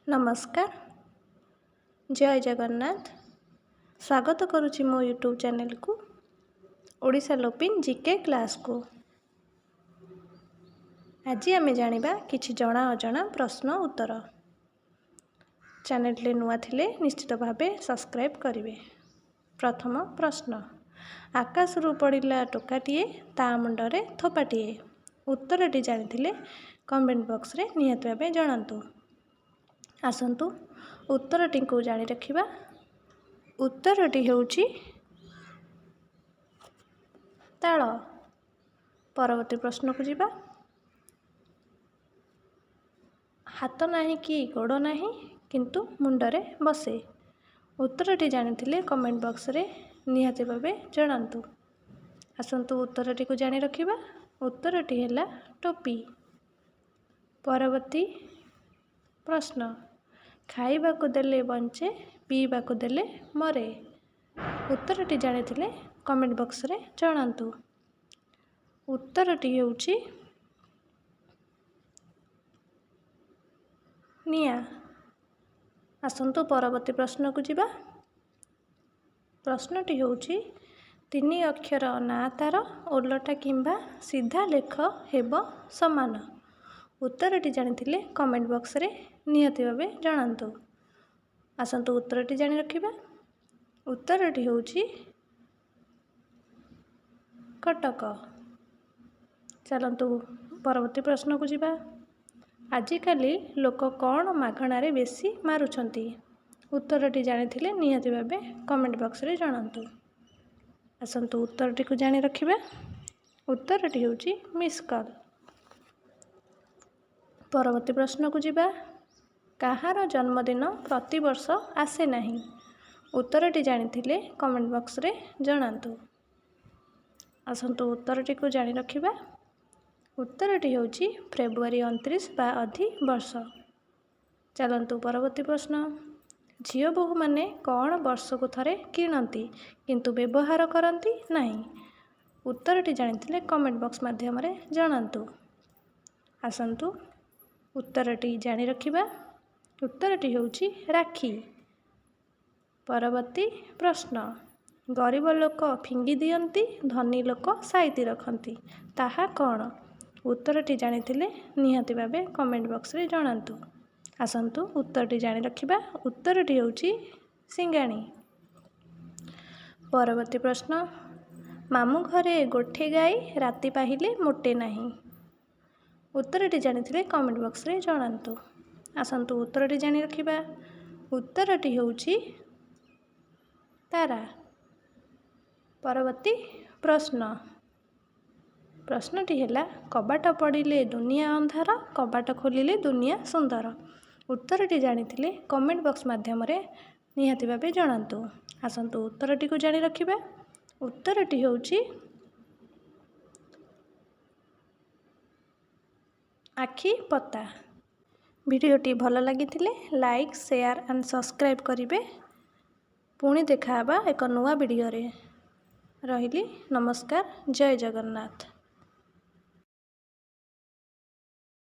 ନମସ୍କାର, ଜୟ ଜଗନ୍ନାଥ। ସ୍ୱାଗତ କରୁଛି ମୋ ୟୁଟ୍ୟୁବ୍ ଚ୍ୟାନେଲକୁ, ଓଡ଼ିଶା ଲୋପିନ୍ ଜିକେ କ୍ଲାସ୍କୁ। ଆଜି ଆମେ ଜାଣିବା କିଛି ଜଣା ଅଜଣା ପ୍ରଶ୍ନ ଉତ୍ତର। ଚ୍ୟାନେଲରେ ନୂଆ ଥିଲେ ନିଶ୍ଚିତ ଭାବେ ସବସ୍କ୍ରାଇବ୍ କରିବେ। ପ୍ରଥମ ପ୍ରଶ୍ନ: ଆକାଶରୁ ପଡ଼ିଲା ଟୋକାଟିଏ, ତା ମୁଣ୍ଡରେ ଥୋପାଟିଏ। ଉତ୍ତରଟି ଜାଣିଥିଲେ କମେଣ୍ଟ ବକ୍ସରେ ନିହାତି ଭାବେ ଜଣାନ୍ତୁ। ଆସନ୍ତୁ ଉତ୍ତରଟିକୁ ଜାଣି ରଖିବା। ଉତ୍ତରଟି ହେଉଛି ତାଳ। ପରବର୍ତ୍ତୀ ପ୍ରଶ୍ନକୁ ଯିବା। ହାତ ନାହିଁ କି ଗୋଡ଼ ନାହିଁ, କିନ୍ତୁ ମୁଣ୍ଡରେ ବସେ। ଉତ୍ତରଟି ଜାଣିଥିଲେ କମେଣ୍ଟ ବକ୍ସରେ ନିହାତି ଭାବେ ଜଣାନ୍ତୁ। ଆସନ୍ତୁ ଉତ୍ତରଟିକୁ ଜାଣି ରଖିବା। ଉତ୍ତରଟି ହେଲା ଟୋପି। ପରବର୍ତ୍ତୀ ପ୍ରଶ୍ନ: ଖାଇବାକୁ ଦେଲେ ବଞ୍ଚେ, ପିଇବାକୁ ଦେଲେ ମରେ। ଉତ୍ତରଟି ଜାଣିଥିଲେ କମେଣ୍ଟ ବକ୍ସରେ ଜଣାନ୍ତୁ। ଉତ୍ତରଟି ହେଉଛି ନିଆଁ। ଆସନ୍ତୁ ପରବର୍ତ୍ତୀ ପ୍ରଶ୍ନକୁ ଯିବା। ପ୍ରଶ୍ନଟି ହେଉଛି: ତିନି ଅକ୍ଷର ନାଁ ତାର, ଓଲଟା କିମ୍ବା ସିଧା ଲେଖ ହେବ ସମାନ। ଉତ୍ତରଟି ଜାଣିଥିଲେ କମେଣ୍ଟ ବକ୍ସରେ ନିହାତି ଭାବେ ଜଣାନ୍ତୁ। ଆସନ୍ତୁ ଉତ୍ତରଟି ଜାଣି ରଖିବା। ଉତ୍ତରଟି ହେଉଛି କଟକ। ଚାଲନ୍ତୁ ପରବର୍ତ୍ତୀ ପ୍ରଶ୍ନକୁ ଯିବା। ଆଜିକାଲି ଲୋକ କ'ଣ ମାଗଣାରେ ବେଶୀ ମାରୁଛନ୍ତି? ଉତ୍ତରଟି ଜାଣିଥିଲେ ନିହାତି ଭାବେ କମେଣ୍ଟ ବକ୍ସରେ ଜଣାନ୍ତୁ। ଆସନ୍ତୁ ଉତ୍ତରଟିକୁ ଜାଣି ରଖିବା। ଉତ୍ତରଟି ହେଉଛି ମିସ୍ କଲ୍। ପରବର୍ତ୍ତୀ ପ୍ରଶ୍ନକୁ ଯିବା। କାହାର ଜନ୍ମଦିନ ପ୍ରତିବର୍ଷ ଆସେ ନାହିଁ? ଉତ୍ତରଟି ଜାଣିଥିଲେ କମେଣ୍ଟ ବକ୍ସରେ ଜଣାନ୍ତୁ। ଆସନ୍ତୁ ଉତ୍ତରଟିକୁ ଜାଣି ରଖିବା। ଉତ୍ତରଟି ହେଉଛି ଫେବୃଆରୀ 29 ବା ଅଧିବର୍ଷ। ଚାଲନ୍ତୁ ପରବର୍ତ୍ତୀ ପ୍ରଶ୍ନ। ଝିଅ ବୋହୂମାନେ କ'ଣ ବର୍ଷକୁ ଥରେ କିଣନ୍ତି, କିନ୍ତୁ ବ୍ୟବହାର କରନ୍ତି ନାହିଁ? ଉତ୍ତରଟି ଜାଣିଥିଲେ କମେଣ୍ଟ ବକ୍ସ ମାଧ୍ୟମରେ ଜଣାନ୍ତୁ। ଆସନ୍ତୁ ଉତ୍ତରଟି ଜାଣି ରଖିବା। ଉତ୍ତରଟି ହେଉଛି ରାକ୍ଷୀ। ପରବର୍ତ୍ତୀ ପ୍ରଶ୍ନ: ଗରିବ ଲୋକ ଫିଙ୍ଗି ଦିଅନ୍ତି, ଧନୀ ଲୋକ ସାଇତି ରଖନ୍ତି, ତାହା କ'ଣ? ଉତ୍ତରଟି ଜାଣିଥିଲେ ନିହାତି ଭାବେ କମେଣ୍ଟ ବକ୍ସରେ ଜଣାନ୍ତୁ। ଆସନ୍ତୁ ଉତ୍ତରଟି ଜାଣି ରଖିବା। ଉତ୍ତରଟି ହେଉଛି ସିଙ୍ଗାଣି। ପରବର୍ତ୍ତୀ ପ୍ରଶ୍ନ: ମାମୁଁ ଘରେ ଗୋଠେ ଗାଈ, ରାତି ପାହିଲେ ମୋଟେ ନାହିଁ। ଉତ୍ତରଟି ଜାଣିଥିଲେ କମେଣ୍ଟ ବକ୍ସରେ ଜଣାନ୍ତୁ। ଆସନ୍ତୁ ଉତ୍ତରଟି ଜାଣି ରଖିବା। ଉତ୍ତରଟି ହେଉଛି ତାରା। ପରବର୍ତ୍ତୀ ପ୍ରଶ୍ନ। ପ୍ରଶ୍ନଟି ହେଲା: କବାଟ ପଡ଼ିଲେ ଦୁନିଆ ଅନ୍ଧାର, କବାଟ ଖୋଲିଲେ ଦୁନିଆ ସୁନ୍ଦର। ଉତ୍ତରଟି ଜାଣିଥିଲେ କମେଣ୍ଟ ବକ୍ସ ମାଧ୍ୟମରେ ନିହାତି ଭାବେ ଜଣାନ୍ତୁ। ଆସନ୍ତୁ ଉତ୍ତରଟିକୁ ଜାଣି ରଖିବା। ଉତ୍ତରଟି ହେଉଛି ଆଖି ପତା। ଭିଡ଼ିଓଟି ଭଲ ଲାଗିଥିଲେ ଲାଇକ୍, ସେୟାର ଆଣ୍ଡ ସବସ୍କ୍ରାଇବ୍ କରିବେ। ପୁଣି ଦେଖା ହେବା ଏକ ନୂଆ ଭିଡ଼ିଓରେ। ରହିଲି, ନମସ୍କାର, ଜୟ ଜଗନ୍ନାଥ।